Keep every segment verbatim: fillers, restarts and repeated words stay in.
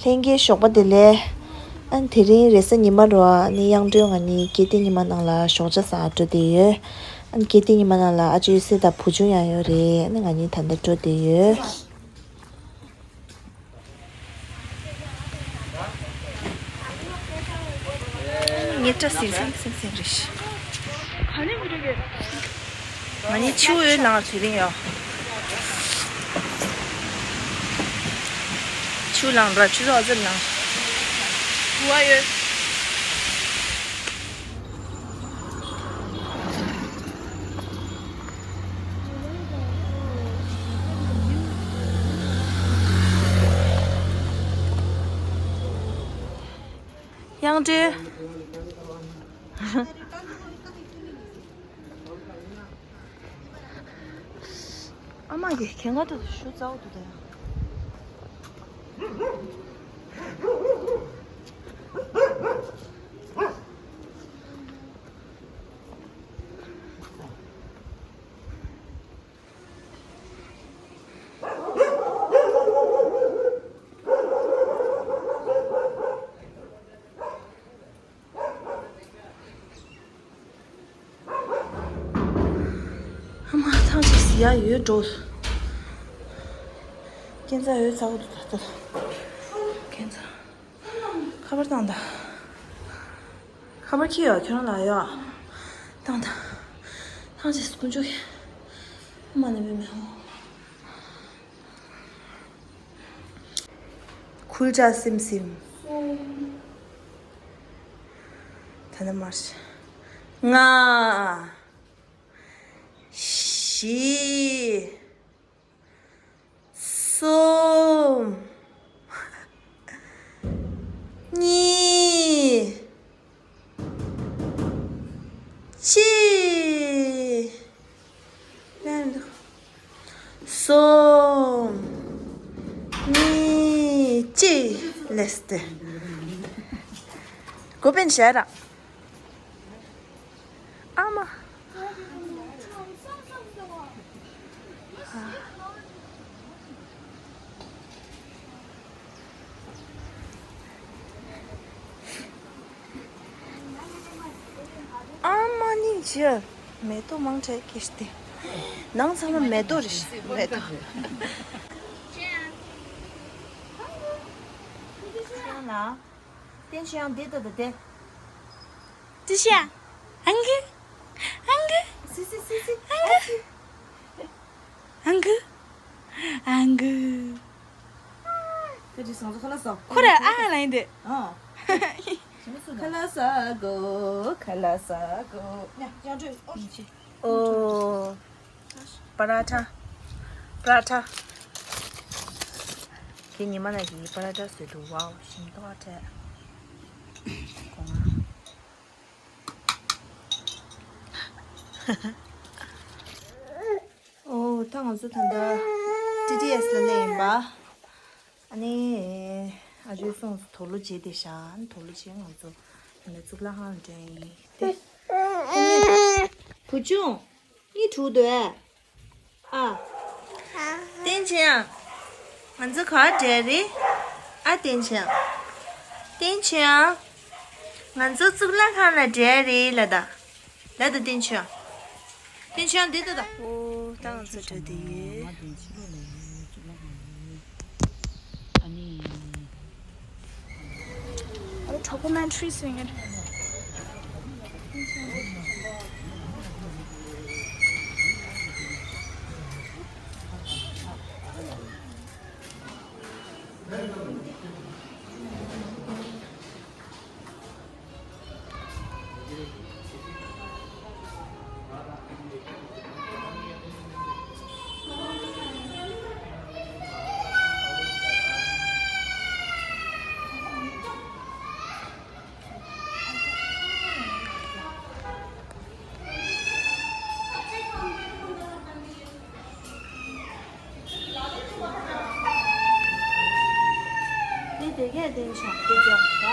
ལྷན་རྒྱས་ཞོགས་པ་བདེ་ལེགས། ཨ་ནི་དེ་རིང་རེས་གཟའ་ཉི་མ་རེད། ཨ་ནི་གཡང་སྒྲོན་ང་གཉིས་ཀེ་ཏི་ཉི་མ་ནང་ལ་ཞོགས་ཇ་ཟ་འགྲོ་བསྡད་ཡོད། ཨ་ནི་ཀེ་ཏི་ཉི་མ་ནང་ལ་ཨ་ཅོ་ཡོད་སྲས་དང་བུ་ཆུང་ཡང་ཡོད་རེད། ཨ་ནི་ང་གཉིས་ད་ལྟ་འགྲོ་བསྡད་ཡོད། ངེད་སྐྲ་སིང་སིང་སིང་སིང་རེད་ཤག་ང་གཉིས་ཆུ་ཡོད་ལངས་དེ་རིང་ཡོད། ཆུ་ལངས་ར་ཆུ་ཚོད་ཨ་ཙི་ལངས། བུ་བ་ཡོད། གཡང་སྒྲོན། ཨ་མ་གིས་གན་ག་དུ་ཞུ་རྩ་བ་དུ་ད་ཡང་། ཨ་མ་ཐང་ཅིག་ཟི་ཡ་ཡོད་འགྲོ། སྐྱེན་རྩ་ཡོད་ཚ་བོ་འདུག་ད་ལྟ། སྐྱེན་རྩ། ཁ་པར་བཏང་ད། ཁ་པར་ཁྱི་ཡོད་ཁྱོད་རང་ལ་ཡོད། བཏང་ད། ཐང་ཅིག་དཀོན་མཆོག་གི། ཨ་མ་ནི་མི་མི་ཧོ། ཁུལ་ཅག་སིམ་སིམ། ད་ནི་མར་ཤི། ལྔ། བཞི། གསུམ། གཉིས། གཅིག་གསུམ། གཉིས། གཅིག་ལེས་ཏེ། གོ་པན་ཤ་ར། ཨ་མ། ཨ་མ་ནི་ཇི། མེ་ཏོག་མང་དྲགས་ཀྱི་སྟེ། ནང་ཚང་མ་མེ་ཏོག་རེད་ཤག་མེ་ཏོག་ཡང་ན། བསྟན་ཆོས་ཡང་འདི་ལྟ་དང་དེ། ཏི་ཤ། ཨང་གི། ཨང་གི། སི་སི་སི་སི། ཨང་གི། ཨང་གི། ཨང་གི། ཁ་ཅིག་སང་ཚོ་ཁ་ལག་ཟ། ཁོ་ར་ཨ་ལ་ཡིན་དེ། ཨ། ཁ་ལག་ཟ་གོ་ཁ་ལག་ཟ་གོ་ཉ་ཡང་འགྲོ་ཨོ། ཨོ། པ་ར་ཐ། པ་ར་ཐ། ཁྱེད་ཉི་མ་ན་གི་པ་ར་ཐ་བཟོས་འདུག་ཝའོ་ཞིམ་ཏོག་ཨ་འཕྲད། གོང་ཨ། ཨོ་ད་ང་ཚོ་ད་ལྟ་ཊི་ཊི་ཨེས་ལ་སླེབས་ཡིན་པ། ཨ་ནི། ཨ་ཅོའི་སོང་དུག་ལོག་བྱས་ཏེ་ཤག་ཨ་ནི་དུག་ལོག་བྱས་ང་ཚོ་ད་ལྟ་གཙུག་ལག་ཁང་ལ་འགྲོ་ཡིན་ཏེ། བུ་ཆུང་། གཉིད་འཁྲུག་འདུག་ཨ། ཨ། བསྟན་ཆོས་ཡང་། ང་ཚོ་ག་པར་འགྲོ་རེད། ཨ་བསྟན་ཆོས་ཡང་། བསྟན་ཆོས་ཡང་། ང་ཚོ་གཙུག་ལག་ཁང་ལ་འགྲོ་རེད་ལ་ད། ལ་ད་བསྟན་ཆོས་ཡང་། བསྟན་ཆོས་ཡང་འདི་ད་ད། ཨོ་ད་ང་ཚོ་འགྲོ་དེ་ཡོད། ཨ་ནི། A documentary singer. འདི་དེ་གས་བསྟན་ཆོས་དེ་རྒྱབ་ད།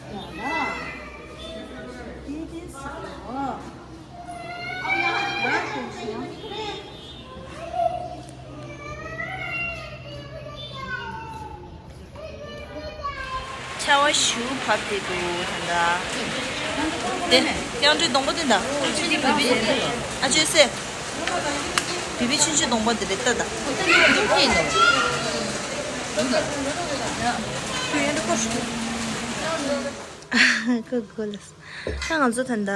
ཡ་ལ། འདི་དེ་ས་ལ། ཡ་བསྟན་ཆོས། ཤ་བ་ཞུ་བབས་ཏེ་འདུག་ད་ལྟ། དེ་དབྱངས་སྒྲོན་གདོང་པ་དེ་འདྲ། ཨ་ཅོ་སེ། བི་བི་ཆུང་ཆུང་གདོང་པ་དེ་རེད་ལྟ་ད། ཀོ་ཀོ་ལ། ད་ང་ཚོ་ད་ལྟ། ཨ།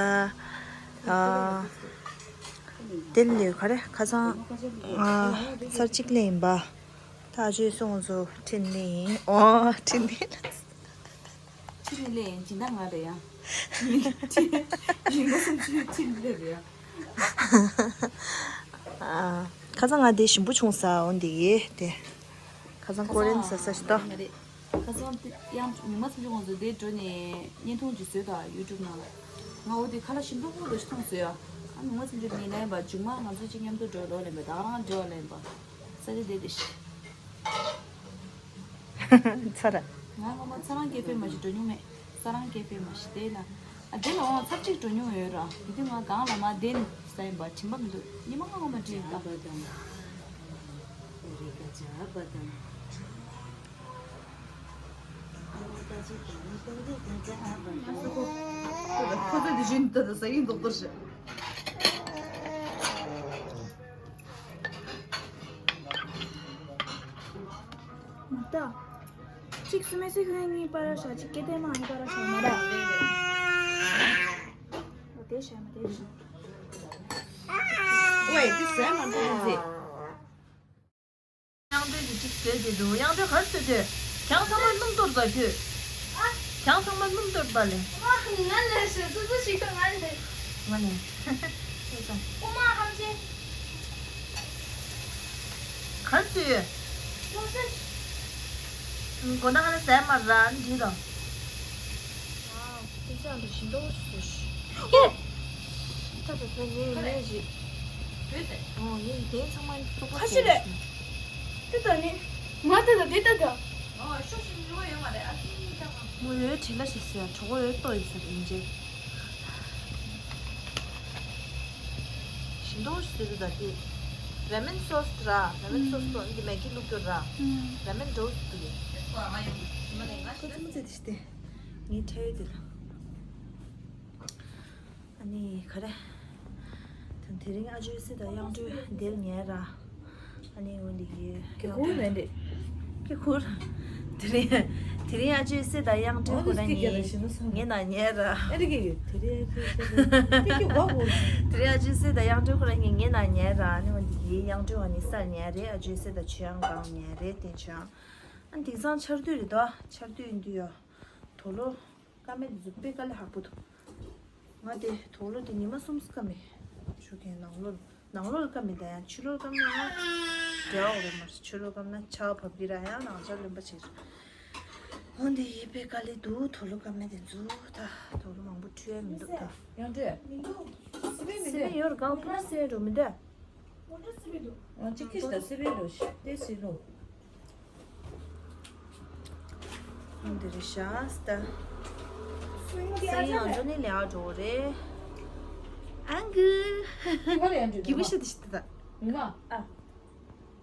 དེ་ལས་ག་རེ་ཁ་སང་། ཨ། ཚར་གཅིག་ལས་ཡིན་པ། ད་ཨ་ཅོ་སོང་ཚོ་ཁྲིད་ནི་ཡིན། ཨོ་ཁྲིད་ནི། ཁྲིད་ནི་ལས་ཡིན་སྦྱིན་བདག་ང་རེད་ཡ། ཉིན་ག་སུམ་ཅུའི་ཁྲིད་ནི་ལས་རེད་ཡ། ཨ། ཁ་སང་ང་དེ་ཞིམ་པོ་བྱུང་ས་འོ་འདི་ཡེ་དེ། ཁ་སང་ཀོ་རེན་ཟ་ས་ཞིག་ཏོ། ང་རེད། ཁ་སང་དེ་ཡང་མི་མ་ཚོ་ཅུང་ཚོ་དེ་འགྲོ་ནས་བརྙན་ཐུང་ཅིག་བཟོས་དང་ཡུ་ཊུབ་ནང་ལ། ང་འོ་དེ་ཁ་ལག་ཞིམ་པོ་ཁོག་ཏུ་ཞིག་མཐོང་སོང་ཡ། ཨ་མི་མ་ཚོ་ཅུང་ངས་ལན་པ་མཇུག་མ་ང་ཚོ་ཅིག་མཉམ་དུ་འགྲོ་ལོ་ལན་པ་ད་རང་འགྲོ་ལན་པ། ས་དེ་དེ་དེ་ཤི། ཚ་ར། ང་ངོ་མ་ཚ་རང་ཀེ་ཧྥེ་མ་ཞིག་འགྲོ་མྱོང་མེད། ས་རང་ཀེ་ཧྥེ་མ་ཞིག་དེ་ལ། ཨ་དེ་ལ་འོང་ཚབ་ཅིག་འགྲོ་མྱོང་ཡོད་ར། དེ་དུས་ང་གང་ལ་མ་བདེན་ས་ཡིན་པ་དྲན་པ་མི་འདུག་ཉི་མ་ལྔ་ངོ་མ་བྲིས་ཡིན་ད། ཁོ་ཚོ་འདི་བཞིན་ད་ད་ཟ་ཡིན་མདོག་མདོག་ཞིག་མ་ལྟ། གཅིག་སུ་མེ་སི་ཁོན་གཉིས་པར་ཤ་གཅིག་སྐད་དེ་མ་ཨ་ནི་པར་ཤ་མ་ར། འོ་དེ་ཤ་མ་དེ་ཤ། ཝེ་དེ་ཟ་མ་འདུག་ཟེ། དབྱངས་སྒྲོན་གྱིས་གཅིག་བཟོས་བསྡད་འདུག་དབྱངས་སྒྲོན་ག་རེ་བཟོས་འདུག་གྱང་ཚང་མ་སྣུམ་གཏོར་ད་ཁྱོད། གྱང་ཚང་མ་སྣུམ་གཏོར་ད་ལེ། ང་ལས་ཤེས་སོ་སོ་ཞིག་ང་ལས། ང་ནས། ཨོ་མ་ཧམ་ཆེ། ག་རེ་བཟོས་ཡོད། ལོ་སེ། དགོང་དག་ཧ་ལས་ཟས་མ་ར་འདི་དང་། ཨ། དེ་ཚོ་ཡང་འདུག་ཞིམ་ཏོག་ཙམ་བཟོས་ཤིག་ཧེ། ད་ད་ད་ངས་ངས་ཞིག་བོད་ཟེར། ཨོ་ངས་དེ་ཚང་མ་བཙོག་པ་ཁ་ཤས་བཟོས་རེད། ཤིག་དེ་ད་ནི། ང་ད་ད་དེ་ད་ད། ཨོ་ཤོག་ཤིག་ཉོ་ཡོང་བ་རེད་ཨ་ཙི་ད་ང་། མོ་ཡོད་བྲིས་ལ་ཞིག་ཟེར་གྲོགས་པོ་ཡོད་ལྟོ་ཡིན་ཟེར་ཡིན་ཅེ། ཞིམ་ཏོག་ཙམ་བཟོས་འདུག་ད་དེ། ར་མེན་སོ་སི་ར། ར་མེན་སོ་སི་ཏོ་འདི་མེ་གི་བླུགས་རྒྱུ་ར། ར་མེན་འགྲོ་འདུག་གི། ཁོ་ཚོ་མི་ཚེ་དེ་ཞིག་སྟེ། ངའི་ཁྲལ་ཡོད་དེ་ལ། ཨ་ནི་ག་རེ། དེ་དེ་རིང་ཨ་ཇོའི་སྲས་དང་དབྱངས་སྒྲོན་འདིར་ཉལ་ར། ཨ་ནི་འོ་འདི་གི། ཀྱེ་ཁུར་མེད་འདི། ཀྱེ་ཁུར། དེ་རིང་དེ་རིང་ཨ་ཇོའི་སྲས་དང་དབྱངས་སྒྲོན་ཁོ་རང་གཉིས་ངའི་ནང་ཉལ་ར། ཨ་རི་གི་ཡོད་དེ་རིང་ཨ་ཇོའི་སྲས་དང་ཀྱེ་ཀྱེ་གོ་གོ། དེ་རིང་ཨ་ཇོའི་སྲས་དང་དབྱངས་སྒྲོན་ཁོ་རང་གཉིས་ངའི་ནང་ཉལ་ར། ཨ་ནི་འོ་འདི་གི་དབྱངས་སྒྲོན་ཨ་ནི་སར་ཉལ་རེད། ཨ་ཇོའི་སྲས་དང་ཆོས་དབྱངས་སྒང་ཉལ་རེད། དེ་ཆོས་དབྱངས། ཨ་ནི་དེང་སང་ཆར་དུས་རེད་དོ། ཆར་དུས་ཡིན་དུས་ཡོ། དུག་ལོག་སྐམ་མེད་འཛུགས་པའི་དཀའ་ལས་ཁག་པོ་འདུག་ང་དེ་དུག་ལོག་དེ་ཉི་མ་གསུམ་སྐམ་མེད། ཆུ་ཁན་ནང་ལོགས་ནང་ལོགས་སྐམ་མེད་ད་ཡང་ཕྱི་ལོགས་སྐམ་ན་ཡང་འབྲེལ་བ་རེད་མ་རེད། ཕྱི་ལོགས་སྐམ་ན་ཆར་བབས་ཀྱི་ར་ཡང་ནང་ཆར་རློན་པ་བྱེད། འོ་འདི་ཡིན་པའི་དཀའ་ལས་འདུག་དུག་ལོག་སྐམ་མེད་དེ་འཛུགས་ད་དུག་ལོག་མང་པོ་འཁྲུད་ཡ་མི་འདུག་ད། ཡང་འདྲ། མི་འདུག་སི་པན་མི་འདུག་སི་པན་ཡོད་རེད། གང་ཕུ་ན་སི་པན་འགྲོ་མི་འདུག་ཨོ་ཅི་ཀིས་ད་སི་པན་རོ་ཤི་ཏེ་སི་རོ། འདི་རེད་ཤག་སྟ། སང་ཉིན་ང་ཚོ་ནི་ལས་ཀ་འགྲོ་རེད། ཨང་གུ། གི་བ་ལ་ཡང་འགྲོ་གི་བུ་ཤི་ཏི་ཤི་ཏི་ད། ངུ་མ། ཨ།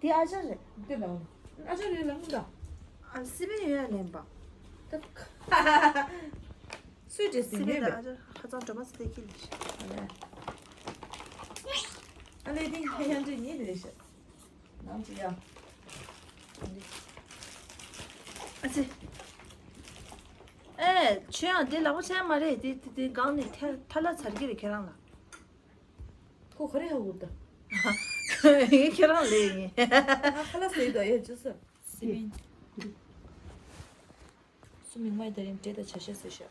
དེ་ཨ་ཅག་རེད། དེ་ལ། ཨ་ཅག་རེད་ལ་ངུ་ད། ཨ་སི་པན་ཡོད་ཡ་ལེན་པ། ད། སུས་འདྲེ་སི་སི་པན་ད་ཨ་ཅག་ཧ་ཅང་འགྲོ་མ་སི་ཏི་ཁི་ལི་ཤི། ཨ་ལེ་དེ་ཡང་འདྲེ་ཉིད་རེད་ཤག་ནང་ཅི་ཡ། ཨ་ཙི། ཨེ། ཆོས་དབྱངས་དེ་ལག་པ་འཆང་མ་རེད། དེ་དེ་དེ་སྒང་ནས་ཐལ་ཐལ་ལ་ཚར་གི་རེད་ཁྱེད་རང་ལ། ཁོ་ག་རེ་ཧ་གོ་ད། ངས་ཁྱེད་རང་ལས་ངས། ཁ་ལག་ཟས་དོ་ཡ་ཅི་ཟེར། སི་པན། སུ་མིག་དམར་དེ་རིང་འདྲེ་དང་བྱ་ཤ་ཟོས་ཤག་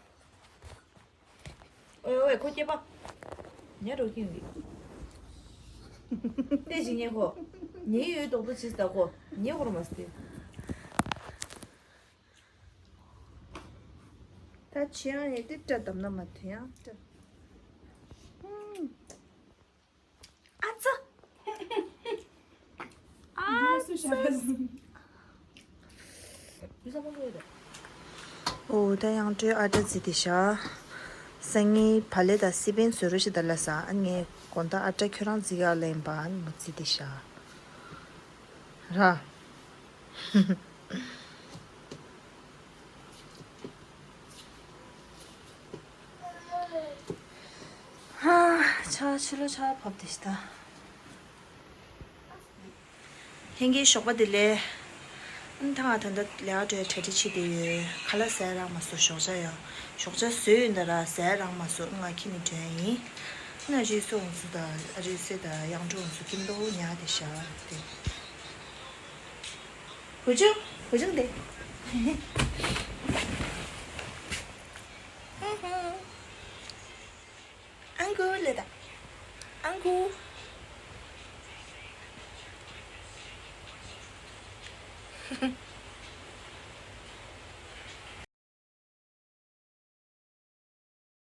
ཨོའི་ཨོའི་ཁོ་སྐྱེས་པ། ཉལ་རོགས་ཀྱིན་གི། ལྟས་ཤིག་ཉལ་ཁོ། ཉལ་ཡོད་དོག་དོག་བྱེད་ད་ཁོ། ཉལ་ཁོ་ར་མ་སྟེ། ད་ཆེ་ཡང་ཡེ་དེ་སྐྲ་བསྡམས་ན་མ་དེ་ཡང་སྐྲ། ཨ་ཙི། ཨ་ཙི། འོ་ད་དབྱངས་སྒྲོན་ཨ་སྒྲ་རྩི་དེ་ཤ། སང་ཉིན་བག་ལེབ་དང་སི་པན་བཟོ་རོགས་ཞེས་ད་ལ་ས། ཨ་ངས་དགོང་དག་ཨ་སྒྲ་ཁྱོད་རང་རྩི་ག་ལེན་པ་ཨ་ནི་མོ་རྩི་དེ་ཤ། ར། ཆ་ཕྱི་ལོ་ཆ་བབ་དེ་ཤི་ད། ལྷན་རྒྱས་ཞོགས་པ་བདེ་ལེགས། ཨ་ནི་ད་ང་ད་ལྟ་ལས་ཀ་འགྲོ་ཡ་གྲ་སྒྲིག་བྱེད་བསྡད་ཡོད། ཁ་ལག་ཟ་ཡ་རག་མ་སོང་། ཞོགས་ཇ་ཡ། ཞོགས་ཇ་བཟོས་ཡོད་ད་ར་ཟ་ཡ་རག་མ་སོང་། ང་ཁྱིམ་ནས་འགྲོ་ཡ་ཡིན། ང་རེ་སོ་འོང་སུ་ད་རེ་སེ་ད་ཡང་འགྲོ་འོང་སུ་ཁྱིམ་ལོ་ཉག་དེ་ཤ་དེ། བུ་ཆུང་བུ་ཆུང་དེ། ཨང་ཀུ་ལེ་ད། ཨང་ཀུ།